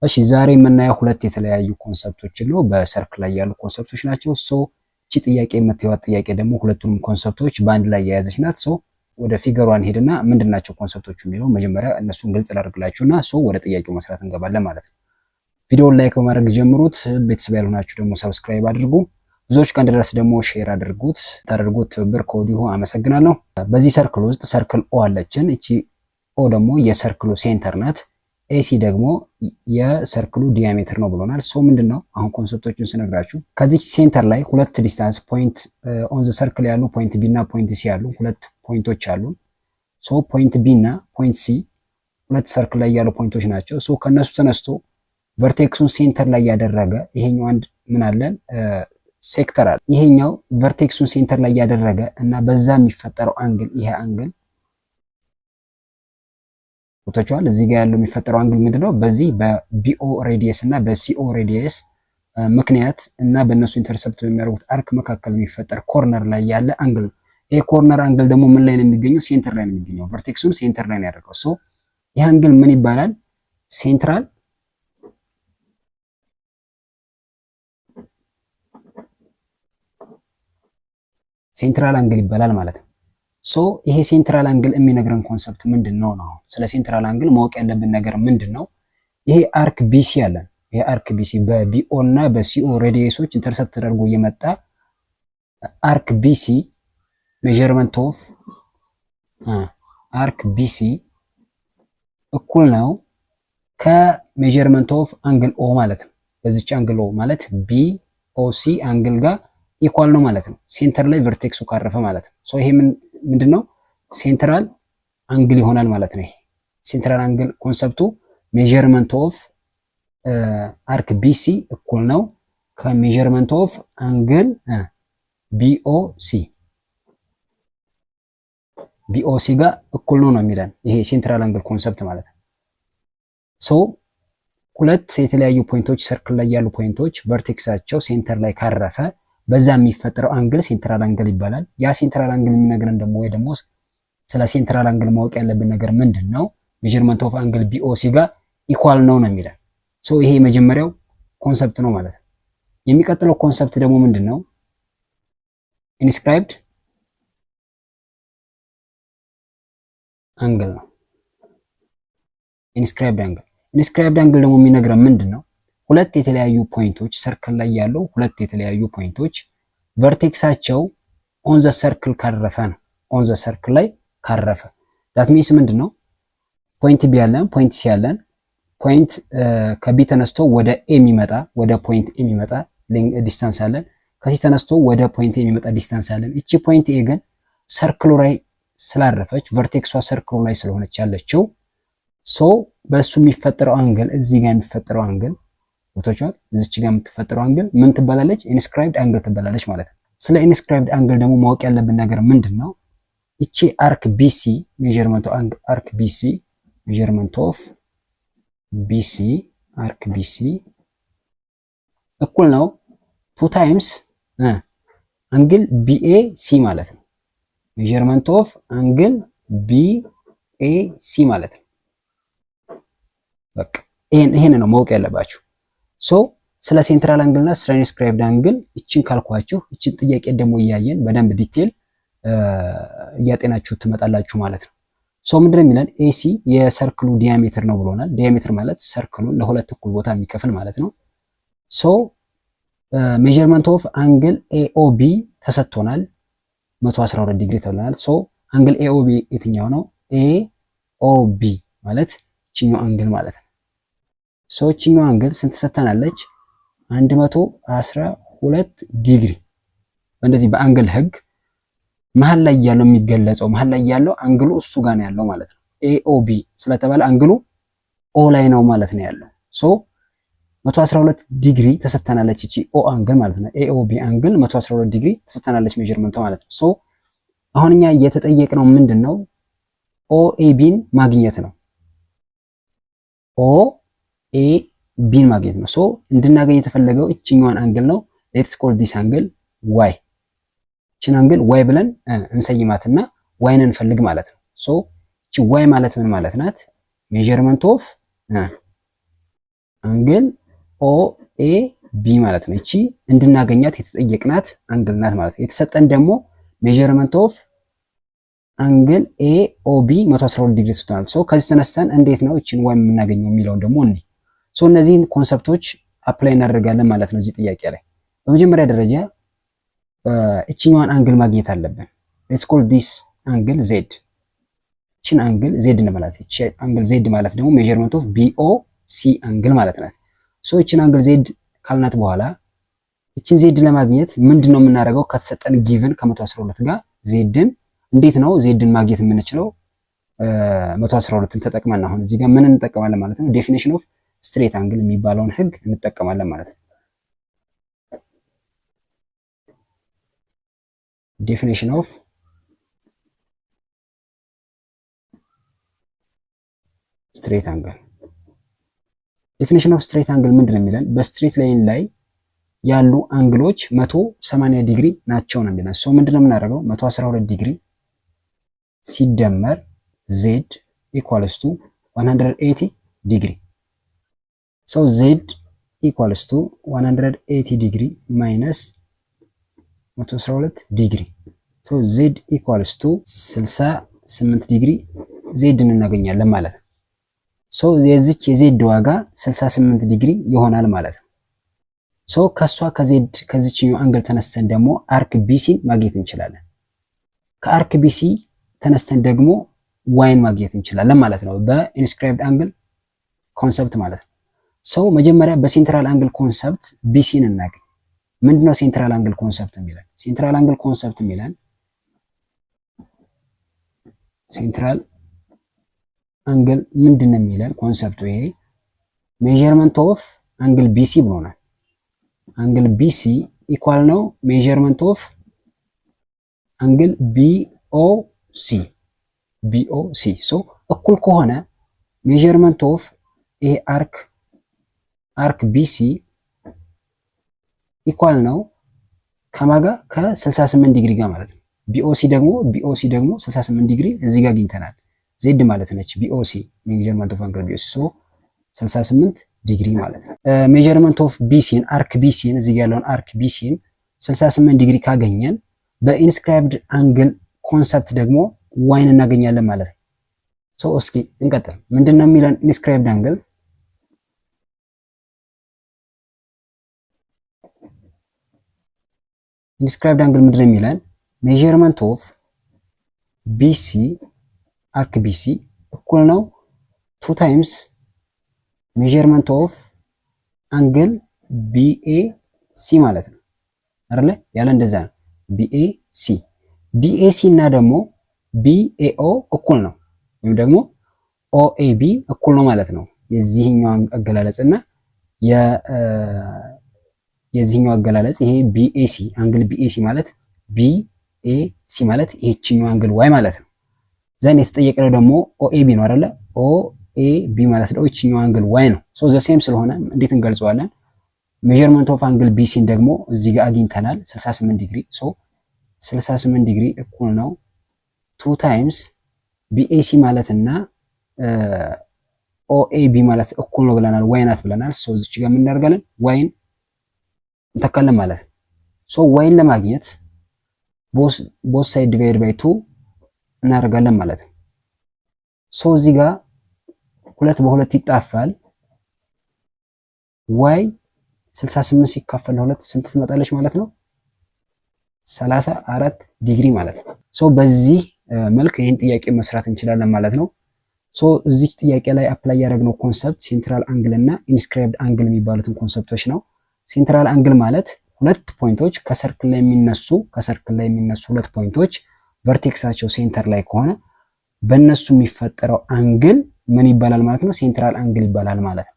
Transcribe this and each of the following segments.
እሺ፣ ዛሬ የምናየው ሁለት የተለያዩ concept ኦችን ነው። በ circle ላይ ያሉ concept ኦች ናቸው። So እቺ ጥያቄ የምትይዋት ጥያቄ ደግሞ ሁለቱንም concept ኦች በአንድ ላይ የያዘች ናት። So ወደ figure ሯ እንሄድና ምንድን ናቸው concept ኦቹ የሚለው መጀመሪያ እነሱን ግልጽ ላድርግላችሁና so ወደ ጥያቄው መስራት እንገባለን ማለት ነው። ቪዲዮውን like በማድረግ ጀምሩት። ቤተሰብ ያልሆናችሁ ደግሞ subscribe አድርጉ። ብዙዎች ጋር እንዲደርስ ደግሞ share አድርጉት። ታደርጉት ትብብር ከወዲሁ አመሰግናለሁ። በዚህ circle ውስጥ circle O አለችን። እቺ O ደግሞ የ circle ኡ center ናት። AC ደግሞ የ circle ኡ diameter ነው ብሎናል። So ምንድን ነው አሁን concept ኦቹን ስነግራችሁ ከዚች center ላይ ሁለት distance point on the circle ያሉ point B እና point C ያሉ ሁለት point ኦች አሉ። So point B እና point C ሁለት circle ላይ ያሉ point ኦች ናቸው። So ከነሱ ተነስቶ vertex ኡን center ላይ ያደረገ ይሄኛው አንድ ምን አለን ሴክተር አለ። ይሄኛው vertex ኡን center ላይ ያደረገ እና በዛ የሚፈጠረው angle ይሄ angle ቦታቸዋል። እዚህ ጋር ያለው የሚፈጠረው angle ምንድነው? በዚህ በ BO radius እና በ CO radius ምክንያት እና በእነሱ intercept በሚያደርጉት arc መካከል የሚፈጠር corner ላይ ያለ angle ነው። ይሄ corner angle ደግሞ ምን ላይ ነው የሚገኘው? Center ላይ ነው የሚገኘው። Vertex ኡን center ላይ ነው ያደርገው። So ይህ angle ምን ይባላል? Central angle ይባላል ማለት ነው። So ይሄ central angle የሚነግረን concept ምንድን ነው ነው? ስለ central angle ማወቅ ያለብን ነገር ምንድን ነው? ይሄ arc BC አለን። ይሄ arc BC በ BO እና በ CO radius ኦች intercept ተደርጎ የመጣ arc BC፣ measurement of arc BC እኩል ነው ከ measurement of angle O ማለት ነው። በዚች angle O ማለት BOC angle ጋር equal ነው ማለት ነው። Center ላይ vertex ኡ ካረፈ ማለት ነው። So ይሄ ምንድን ነው? Central angle ይሆናል ማለት ነው። ይሄ central angle concept ኡ measurement of arc BC እኩል ነው ከ measurement of angle BOC ጋር እኩል ነው ነው የሚለን ይሄ central angle concept ማለት ነው። So ሁለት የተለያዩ point ኦች፣ circle ላይ ያሉ point ኦች vertex ኣቸው center ላይ ካረፈ በዛ የሚፈጠረው angle central angle ይባላል። ያ central angle የሚነግረን ደግሞ ወይ ደግሞ ስለ central angle ማወቅ ያለብን ነገር ምንድን ነው? Measurement of angle BOC ጋር equal ነው ነው የሚለን። So ይሄ የመጀመሪያው concept ነው ማለት ነው። የሚቀጥለው concept ደግሞ ምንድን ነው? Inscribed angle ነው። Inscribed angle፣ inscribed angle ደግሞ የሚነግረን ምንድን ነው? ሁለት የተለያዩ point ኦች፣ circle ላይ ያሉ ሁለት የተለያዩ point ኦች vertex ኣቸው on the circle ካረፈ ነው። On the circle ላይ ካረፈ that means ምንድን ነው? Point B ያለን፣ point C ያለን፣ point ከ B ተነስቶ ወደ A የሚመጣ፣ ወደ point A የሚመጣ distance አለን። ከ C ተነስቶ ወደ point A የሚመጣ distance አለን። እቺ point A ግን circle ኡ ላይ ስላረፈች፣ vertex ኧ circle ኡ ላይ ስለሆነች ያለችው፣ so በእሱ የሚፈጠረው angle፣ እዚህ ጋር የሚፈጠረው angle ገብቷችኋል? እዚች ጋር የምትፈጠረው angle ምን ትባላለች? Inscribed angle ትባላለች ማለት ነው። ስለ inscribed angle ደግሞ ማወቅ ያለብን ነገር ምንድን ነው? እቺ arc BC፣ measurement arc BC፣ measurement of BC፣ arc BC እኩል ነው two times angle BAC ማለት ነው። Measurement of angle BAC ማለት ነው። በቃ ይሄን ነው ማወቅ ያለባችሁ። So ስለ central angle እና ስለ inscribed angle እችን ካልኳችሁ እችን ጥያቄ ደግሞ እያየን በደንብ detail እያጤናችሁ ትመጣላችሁ ማለት ነው። So ምንድን ነው የሚለን? AC የ circle ኡ diameter ነው ብሎናል። Diameter ማለት circle ኡን ለሁለት እኩል ቦታ የሚከፍል ማለት ነው። So measurement of angle AOB ተሰጥቶናል፣ 112 ዲግሪ ተብለናል። So angle AOB የትኛው ነው? AOB ማለት እችኛው angle ማለት ነው። So እችኛው angle ስንት ሰጥተናለች? 112 ዲግሪ። እንደዚህ በ angle ህግ መሀል ላይ ያለው የሚገለጸው፣ መሀል ላይ ያለው angle ኡ እሱ ጋር ነው ያለው ማለት ነው። AOB ስለተባለ angle ኡ O ላይ ነው ማለት ነው ያለው። So 112 ዲግሪ ተሰጥተናለች እቺ O angle ማለት ነው። AOB angle 112 ዲግሪ ተሰጥተናለች measurement ኡ ማለት ነው። So አሁን እኛ እየተጠየቅነው ምንድን ነው? OAB ን ማግኘት ነው። OAB ን ማግኘት ነው። So እንድናገኝ የተፈለገው እችኛዋን angle ነው። Let's call this angle Y። እችን angle Y ብለን እንሰይማትና Y ን እንፈልግ ማለት ነው። So እቺ Y ማለት ምን ማለት ናት? Measurement of Angle OAB ማለት ነው። እቺ እንድናገኛት የተጠየቅናት angle ናት ማለት ነው። የተሰጠን ደግሞ measurement of angle AOB 112 ዲግሪ ሰጥቶናል። So ከዚህ ተነስተን እንዴት ነው እቺን Y የምናገኘው የሚለውን ደግሞ እንይ። So እነዚህን concept ኦች apply እናደርጋለን ማለት ነው እዚህ ጥያቄ ላይ። በመጀመሪያ ደረጃ እችኛዋን angle ማግኘት አለብን። Let's call this angle Z። እችን angle Z እንበላት። እቺ angle Z ማለት ደግሞ measurement of BOC angle ማለት ናት። So እችን angle Z ካልናት በኋላ እችን Z ለማግኘት ምንድን ነው የምናደርገው? ከተሰጠን given ከ112 ጋር Z ን እንዴት ነው Z ን ማግኘት የምንችለው? 112ን ተጠቅመን አሁን እዚህ ጋር ምን እንጠቀማለን ማለት ነው? Definition of straight angle የሚባለውን ህግ እንጠቀማለን ማለት ነው። Definition of straight angle፣ definition of straight angle ምንድን ነው የሚለን? በ straight line ላይ ያሉ angle ኦች 180 ዲግሪ ናቸው ነው የሚለን። So ምንድን ነው የምናደርገው? 112 ዲግሪ ሲደመር Z equals to 180 degree። So Z equals to 180 degree minus 112 degree፣ so Z equals to 68 degree Z ን እናገኛለን ማለት ነው። So የዚች የ Z ዋጋ 68 ዲግሪ ይሆናል ማለት ነው። So ከሷ ከ Z ከዚችኛው angle ተነስተን ደግሞ arc BC ን ማግኘት እንችላለን። ከ arc BC ተነስተን ደግሞ Y ን ማግኘት እንችላለን ማለት ነው፣ በ inscribed angle concept ማለት ነው። So መጀመሪያ በ central angle concept BC ን እናገኝ። ምንድነው central angle concept የሚለን? Central angle concept የሚለን፣ central angle ምንድን ነው የሚለን concept ኡ፣ ይሄ measurement of angle BC ብሎናል። Angle BC equal ነው measurement of angle BOC፣ BOC። So እኩል ከሆነ measurement of ይሄ arc BC equal ነው ከማጋ? ከ68 ዲግሪ ጋር ማለት ነው። BOC ደግሞ 68 ዲግሪ እዚህ ጋር አግኝተናል። Z ማለት ነች BOC፣ measurement of angle BOC፣ so 68 ዲግሪ ማለት ነው። Measurement of BC ን፣ arc BC ን፣ እዚህ ጋር ያለውን arc BC ን 68 ዲግሪ ካገኘን በ inscribed angle concept ደግሞ Y ን እናገኛለን ማለት ነው። So እስኪ እንቀጥል። ምንድን ነው የሚለን inscribed angle? Inscribed angle ምንድን ነው የሚለን? Measurement of BC፣ arc BC እኩል ነው two times measurement of angle BAC ማለት ነው አይደለ? ያለ እንደዛ ነው። BAC፣ BAC እና ደግሞ BAO እኩል ነው ወይም ደግሞ OAB እኩል ነው ማለት ነው። የዚህኛው አገላለጽ እና የዚህኛው አገላለጽ ይሄ BAC፣ angle BAC ማለት፣ BAC ማለት ይሄችኛው angle Y ማለት ነው። Then የተጠየቅነው ደግሞ OAB ነው አይደለ? OAB ማለት ነው ይችኛው angle Y ነው። So the same ስለሆነ እንዴት እንገልጸዋለን? Measurement of angle BC ን ደግሞ እዚህ ጋር አግኝተናል፣ 68 ዲግሪ። So 68 ዲግሪ እኩል ነው two times BAC ማለት እና OAB ማለት እኩል ነው ብለናል። Y ናት ብለናል። So እዚች ጋር ምን እናደርጋለን? Y ን እንተካለን ማለት ነው። So Y ን ለማግኘት both side divide by two እናደርጋለን ማለት ነው። So እዚህ ጋር ሁለት በሁለት ይጣፋል። Y 68 ሲካፈል ለሁለት ስንት ትመጣለች ማለት ነው? 34 ዲግሪ ማለት ነው። So በዚህ መልክ ይህን ጥያቄ መስራት እንችላለን ማለት ነው። So እዚህ ጥያቄ ላይ apply ያደረግነው concept central angle እና inscribed angle የሚባሉትን concept ኦች ነው። Central angle ማለት ሁለት point ኦች ከ circle ላይ የሚነሱ፣ ከ circle ላይ የሚነሱ ሁለት point ኦች vertex ኣቸው center ላይ ከሆነ በእነሱ የሚፈጠረው angle ምን ይባላል ማለት ነው? Central angle ይባላል ማለት ነው።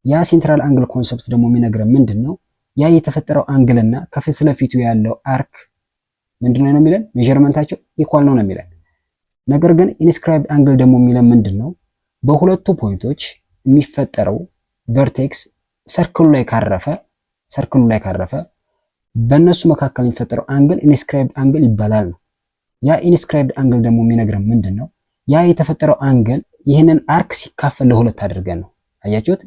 ያ central angle concept ደግሞ የሚነግረን ምንድን ነው? ያ የተፈጠረው angle እና ከፊት ለፊቱ ያለው arc ምንድን ነው የሚለን? Measurement ኣቸው equal ነው ነው የሚለን። ነገር ግን inscribed angle ደግሞ የሚለን ምንድን ነው? በሁለቱ point ኦች የሚፈጠረው vertex circle ኡ ላይ ካረፈ፣ circle ኡ ላይ ካረፈ በእነሱ መካከል የሚፈጠረው angle inscribed angle ይባላል ነው። ያ inscribed angle ደግሞ የሚነግረን ምንድን ነው? ያ የተፈጠረው angle ይህንን arc ሲካፈል ለሁለት አድርገን ነው። አያችሁት?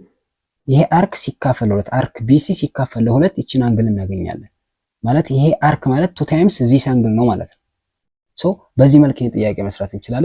ይሄ arc ሲካፈል ለሁለት፣ arc BC ሲካፈል ለሁለት ይችን angle እናገኛለን። ማለት ይሄ arc ማለት two times this angle ነው ማለት ነው። So በዚህ መልክ ይሄን ጥያቄ መስራት እንችላለን።